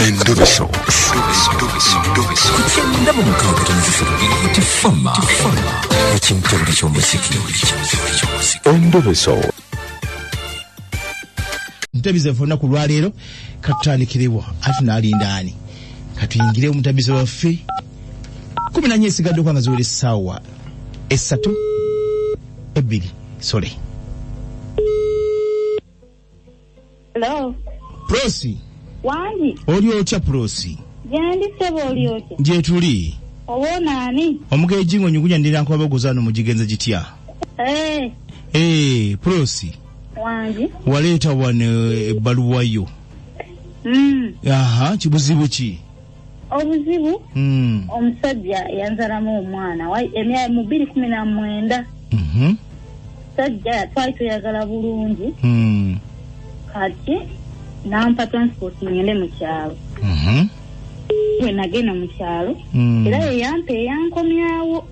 Endobeso. Endobeso. Mutabizi waffe olunaku lwaleero katutandikirewo ate naalinda ani katuyingire omutabizi waffe 14 esigadde okuba nga ziwera essaawa 3:02 sole. Hello. Prosi. Wangi. Oli otya Prosi? Gyendi ssebo, oli otya? Gyetuli. Owoona ani? Omugeji ng'onyugunya ndira nkubabogoza no mugigenze gitya? Prosi. Wangi. Waleeta wano ebbaluwa yo. Aha, kibuzibu ki? Obuzibu? Omusajja yanzalamu omwana mu 2019. Sajja twali tuyagala bulungi. Kati nampa transport ngende mu kyalo. Bwe nagenda mu kyalo era yeyampa eyankomyawo.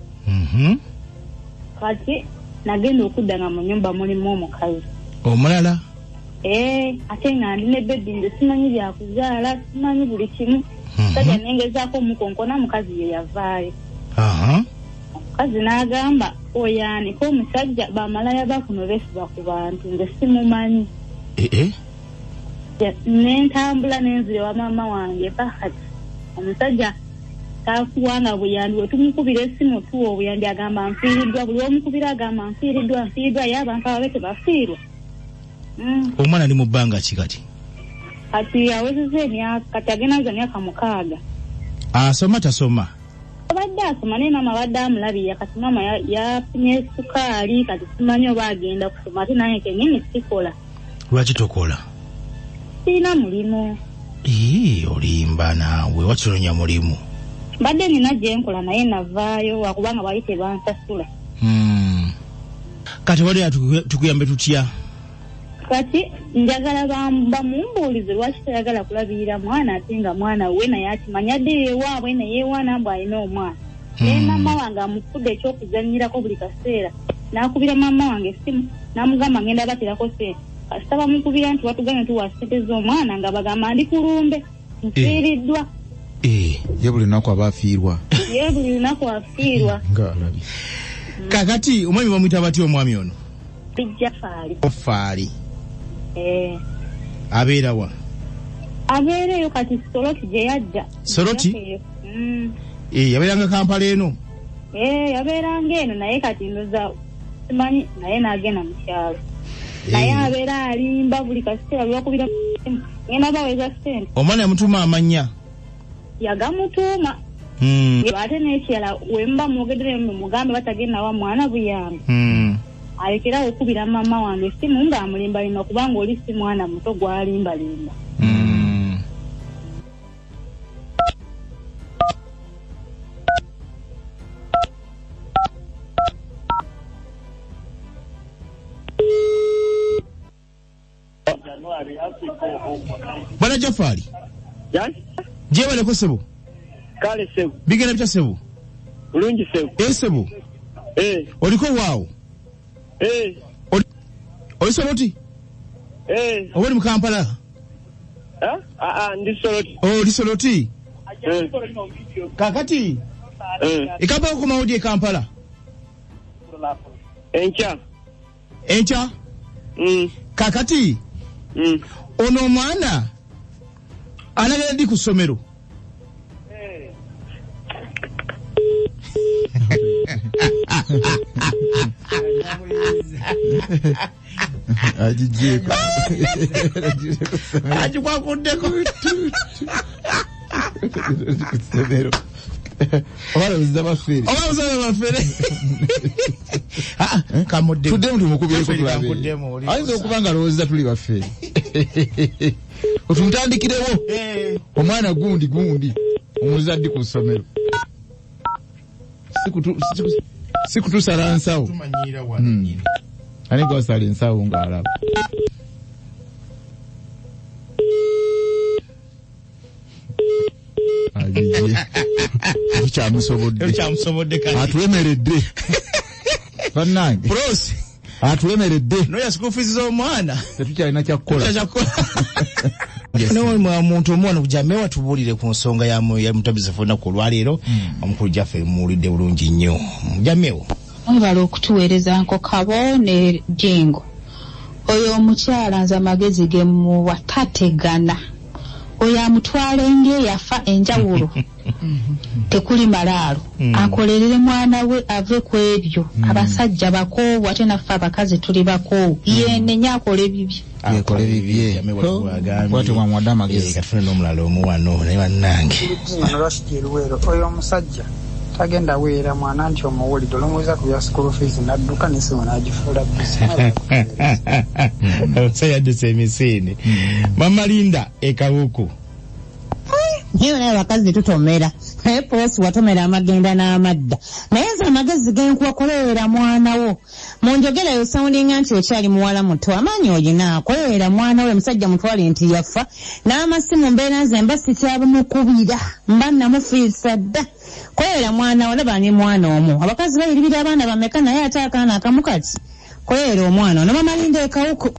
Kati nagenda okudda nga mu nnyumba mulimu omukazi omulala. Ate nga ndi ne bebi, nze simanyi byakuzaala, simanyi buli kimu. Sajja nengezaako omukonkona, mukazi ye yavaayo. Omukazi n'agamba oyaaniko omusajja bamalaya bakuno beesiba ku bantu, nze simumanyi. Nentambula nenzira ewa maama wange pakati omusajja takuwanga buyambi, wetumukubira essimu tuwa obuyambi agamba nfiiriddwa, buli omukubira agamba nfiiriddwa nfiiriddwa, ye abantu ababe tebafiirwa. Omwana ali mu bbanga ki kati? Kati awezezza emyaka, kati agenda myaka 6. Asoma tasoma? Abadde asoma naye maama abadde amulabirira, kati maama yafunye sukaali, kati simanyi oba agenda kusoma, ate nange kennyini sikola. Lwaki tokola? Sirina mulimu. Olimba naawe, wakinonya mulimu? Mbadde nina gye nkola naye navaayo wakubanga bali tebansasula. Kati wali tukuyambe tutya? Kati njagala bamumbuulize lwaki tayagala kulabirira mwana ate nga mwana we naye akimanya dde ewaabwe naye ewaana mbu alina omwana. Naye maama wange amufudde ekyokuzannyirako buli kaseera, n'akubira maama wange essimu n'amugamba ngenda baterako ssente. Kasita bamukubira nti watugambye tuwa ssente z'omwana nga bagamba ndi kulumbe nfiiriddwa. Ye buli lunaku aba afiirwa. Ye buli lunaku afiirwa. Nga alabye. Kakati omwami bamuyita batya omwami ono? Bijjafaali. Faali. Abeera wa? Abeera eyo kati Soroti gye yajja. Soroti? Yabeeranga Kampala eno? Yabeeranga eno naye kati ndoza simanyi naye n'agenda mu kyalo. Naye abeera alimba buli kaseera lwakubira ngenda baweza ssente. Omwana yamutuuma amannya? Yagamutuuma. Ate n'ekirala we mba mwogeddeko mugambe batagenda wa mwana buyambi. Alekerawo okubira maama wange essimu ng'amulimbalimba kubanga oli si mwana muto gw'alimbalimba. Bwana Jafari. Jebaleko ssebo. Kale ssebo. Bigenda bitya ssebo? Bulungi ssebo. Ssebo. Oliko waawo? Oli Soroti? Oba oli mu Kampala? Ndi Soroti. Oli Soroti? Kakati? E Kampala okomawo ddi e Kampala? Enkya. Enkya? Kakati? Ono omwana anagenda ddi ku ssomero? Agigyeko. Agikwakuddeko. Ssomero. Oba alowooza bafere. Oba alowooza bafere. Kamuddemu. Tuddemu tumukubireko tulabe. Ayinza okuba nga alowooza tuli bafere. Otumutandikirewo. Omwana gundi gundi omuzadde ku ssomero. Si kutusala nsawo. Tumanyiira wano nnyini. Ani gwasala ensawo ng'alaba? Tukyamusobodde. Kati. Atulemeredde. Bannange. Prosi. Atulemeredde. Noya school fees z'omwana. Tetukyalina kya kukola. Tetukyalina kya kukola. Omuntu omu wano Jamewa, tubuulire ku nsonga ya mutabizi olunaku olwaleero. Omukulu Jaffe muwulidde bulungi nnyo. Jamewo. Mwebala okutuweereza Nkokabo ne Jingo. Oyo omukyala, nze amagezi ge muwa, tategana. Oyo amutwale ng'eyafa, enjawulo tekuli malaalo. Akolerere mwana we, ave ku ebyo. Abasajja bakoowu, ate naffe abakazi tuli bakoowu. Yenenya, akole bibye. Yekole bibye. Jamewa bw'agambye. Bwatyo bwamuwadde amagezi. Katufune n'omulala omu wano, naye bannange. Ono Rashid Eruweero, oyo omusajja tagenda weera mwana nti omuwulidde olumubuuza ku bya school fees n'adduka n'essimu n'agifuula busy. Omusajja adduse emisinde. Mama Linda Ekawuku. Naye naye abakazi tutomera, naye Prossy watomera amagenda n'amadda. Naye nze amagezi genkuwa, kolerera mwana wo. Mu njogera yo soundinga nti okyali muwala muto, amaanyi olina. Kolerera mwana we, musajja mutwale nti yafa. N'amasimu mbeera nze mba sikyabumukubira, mba namufiisa dda. Kolerera mwana wo, laba ni mwana omu. Abakazi bayiribira abaana bameka, naye ate akaana akamu kati. Kolerera omwana ono. Mama Linda Ekawuku.